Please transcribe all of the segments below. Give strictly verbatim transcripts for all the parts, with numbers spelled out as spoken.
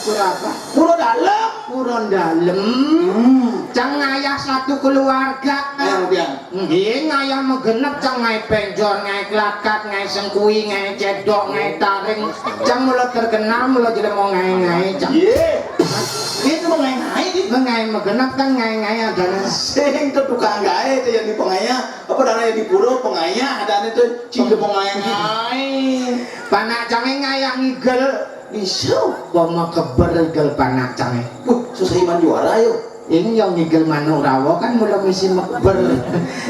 Pura apa? Pura Dalem. Pura Dalem. Hmm. Cang ngayah satu keluarga. Ayo, Biang. Nggih, ngayah magenep, cang ngaé pénjor, ngaé klakat, ngaé sengkui, ngaé cédok, ngaé taring. Cang mula terkenal, mula jelema ngaé-ngaé, cang. Iya. Itu mengaé-ngaé, di. Mengaé magenep kan ngaé-ngaé adané. Sing itu tukang gaé itu yang di pengayah. Apa darah yang di pura pengayah, adané itu cing di pengayah-ngaé. Panak cangé ngayah ngigel. Bisa. Pama keber igel panak cangé. Wah, susah iman juara, yo. Ini yang ngigel manuk rawa kan mula misi mekeber.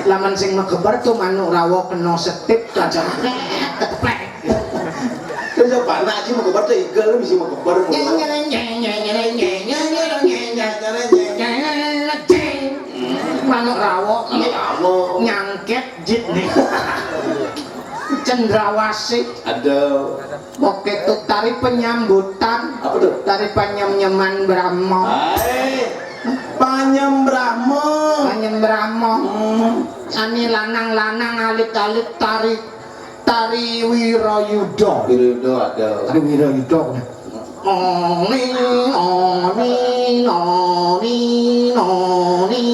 Laman sing mekeber tuh manuk rawa kena setip, cacah. Keteplek. Terus apa? Anak sih mekeber tuh igel, misi mekeber. Nyeng, nyeng, nyeng. Manuk rawa. Manuk rawa. Nyangket jit nih. Cendrawasih. Ada. Oke, tuh tari penyambutan. Apa tuh? Tari panyem-nyeman Brahma. Hai, panyem Brahma. Panyem Brahma. Hmm. Ani lanang-lanang, alit-alit, tari, tari Wirayuda. Wirayuda ada. Tari Wirayuda. Oni, oni, noni, noni,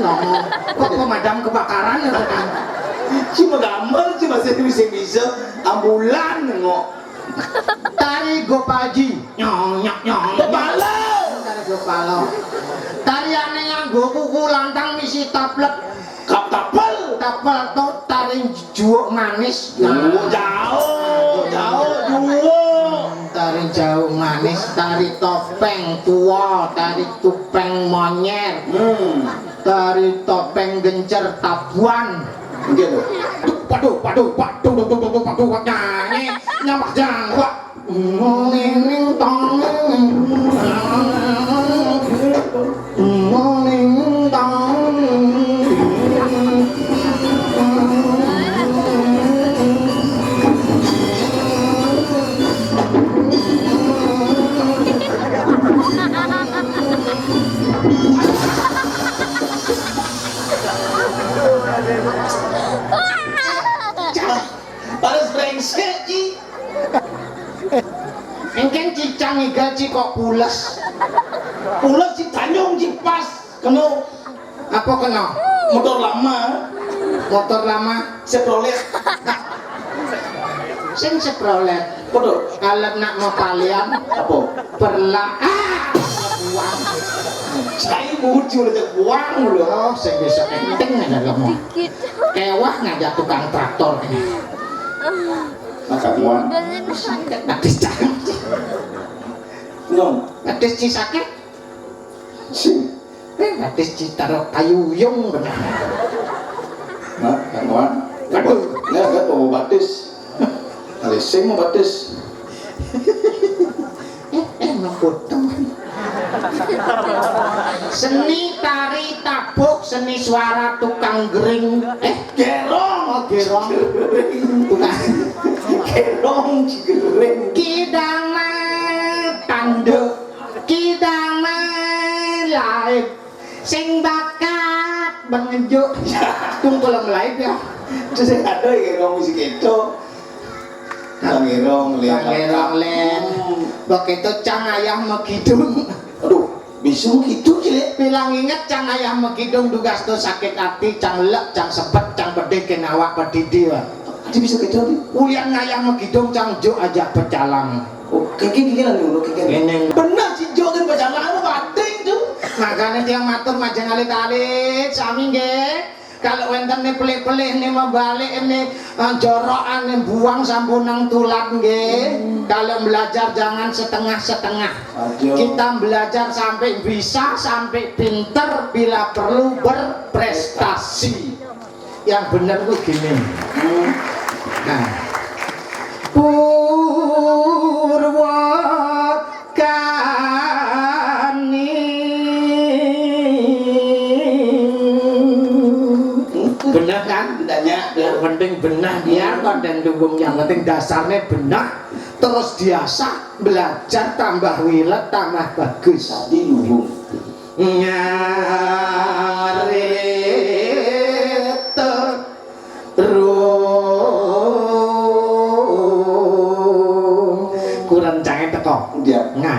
noni. Kok pemadam kebakaran ya, Pak? Cuma gambar, cuma saya bisa-bisa. Ambulan, ngok. Tari Gopaji. Nyong, nyong, nyong. Kepala. Tari Gopala. Tariané nganggo kuku lantang misi taplek. Kap tapel. Tapel to tari juuk manis. Juuk, jauh, jauh, juuk. Tari jauh manis, tari topeng tua, tari tupeng monyer. Hmm. Tari topeng gencer tabuan. Nggih lho. Waduh, waduh, waduh, waduh, waduh, waduh, waduh, nyanyi, nyambah jangkrak. Ning, ning, tong. Ning, tong. Cah, baris brengsek, Ci. Engkén cicang iga, Ci, kok pules. Pules, Ci, tanyung, Ci, pas. Kena. Apa kena? Motor lama. Motor lama. Chevrolet. Sing Chevrolet. Padha. Alat nak mapalian. Apa? Perla. Ah! Buang. Saya bujur aja buang lho. Oh, sing bisa penting ada kamu. Kewah ngajak tukang traktor. Makan buang. Sakit batis cang. Nyong. Batis Ci sakit. Sing. Eh, batis Ci taruh kayu yung benar. Nah, kan, Wan. Aduh. Ini agak bawa batis. Kali sing mau batis. Eh, eh, mau potong. Seni tari tabuh, seni suara tukang gering. Eh, gerong. Oh, gerong. Tukang. Gerong, gering. Kidang tanduk. Kidang laib. Sing bakat bengejuk. Tungkul laib ya. Terus ada yang ngomong si keto. Tangerong, Len. Tangerong, Len. Hmm. Begitu cang ayah megidung. Aduh, bisa gitu, Ci, Lek. Bilang inget cang ayah megidung dugas tuh sakit hati, cang lek, cang sebet, cang pedih ke awak pedidi, Pak. Ati bisa gitu, Ati? Ulian ngayah megidung cang juk aja pecalang. Oh, kiki, kiki lah dulu, kiki. Ini. Bener, si juk kan pecalang, apa bating tuh? Makanya tiang matur majeng alit-alit, sami nggih. Kalau wénten né pelih-pelih né, mabalik né, eh, jorokan né, buang sampunang tulat nggih. Kalau belajar jangan setengah-setengah. Aduh. Kita belajar sampai bisa, sampai pinter, bila perlu berprestasi. Yang bener tuh gini. Hmm. Nah. Purwakani. Bener kan? Banyak, ya. Yang penting bener, biar konten dukung, yang penting dasarnya bener. Terus diasah, belajar, tambah wilet, tambah bagus. Tadi dukung. Ngarit rung. Kurang cangé teko. Iya. Nah,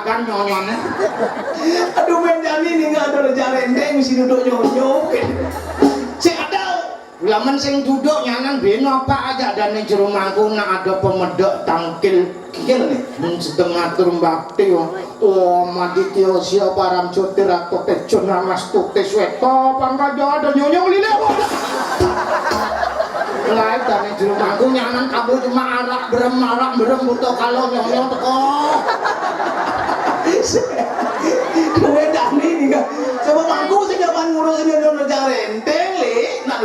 Perakan nyonyone. Aduh, men jani ning ado Rejang Rendeng sing duduk nyonyo. Sing ada. Lamun sing duduk nyanan beno apa aja dane jero mangku nak ada pemedhek tangkil. Kikil nih. Hmm, sedeng ngatur bakti wong. Oh, Maditya Sia Param Jyotir Rato Tejo Namastuti Sweta Pangkaja ada nyonyong lile. Lah dane jero mangku nyanan kamu cuma arak berem, arak berem, buta kalo nyonyong teko. Kowe dani nih kan. Coba mangku sing jaman ngurus ini udah Rejang Rendeng, Li. Nak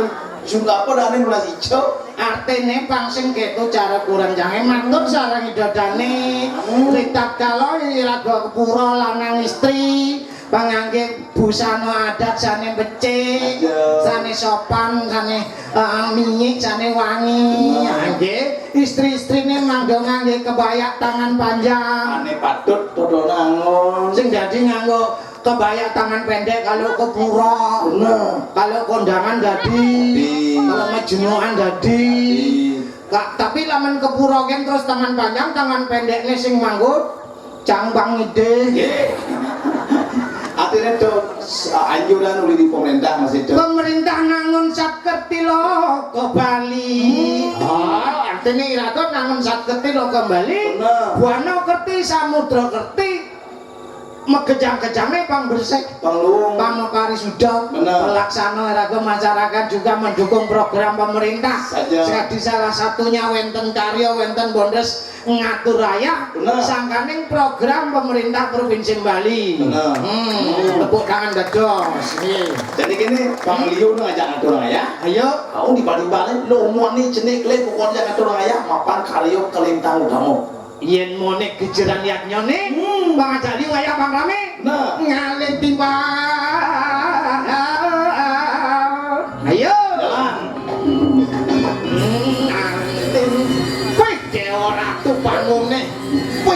juga apa dani nulis ijo? Artine pang sing keto cara kurang jange matur sareng idodane. Hmm. Ritatkala iraga kepura lanang istri pangangge busana adat sane becik, Aduh. Sane sopan, sane, eh, minyik, sane wangi. Bener. Nggih, istri-istrine mangga ngangge kebaya tangan panjang. Ane patut todo nangon. Sing dadi nganggo kebaya tangan pendek kalau ke pura. Bener. Kalau kondangan dadi. Dadi. Kalau majenukan dadi. Dadi. Kak, tapi lamun ke pura kan terus tangan panjang, tangan pendeknya sing manggut. Cang Bang Ide. Nggih. Artinya tuh anjuran oleh di pemerintah masih itu. Pemerintah nangun satkerti lo ke Bali. Hmm. Oh, artinya iraga nangun satkerti lo ke Bali. Bener. Buana kerti, samudra kerti. Megejang-gejange pang bersih. Pang luwung. Pang parisuda. Bener. Pelaksana iraga masyarakat juga mendukung program pemerintah. Saja. Jadi salah satunya wenten karya, wenten bondes ngatur raya. Bener. Sangkaning program pemerintah Provinsi Bali. Bener. Hmm, hmm. Tepuk tangan dados. Nggih. Jadi gini, Bang Liu ngajak ngatur raya. Ayo. Kau di Bali-Bali lo umur nih jenik le pokoknya ngatur raya mapan karya kelintang utama. Yen mone gejeran yadnyane, hmm, Bang Ajali wayah Bang Rame. Nah. Ngalih timbal. Ayo. Jalan. Hmm, ngalih. Wis, Dewa Ratu pangune. Kowe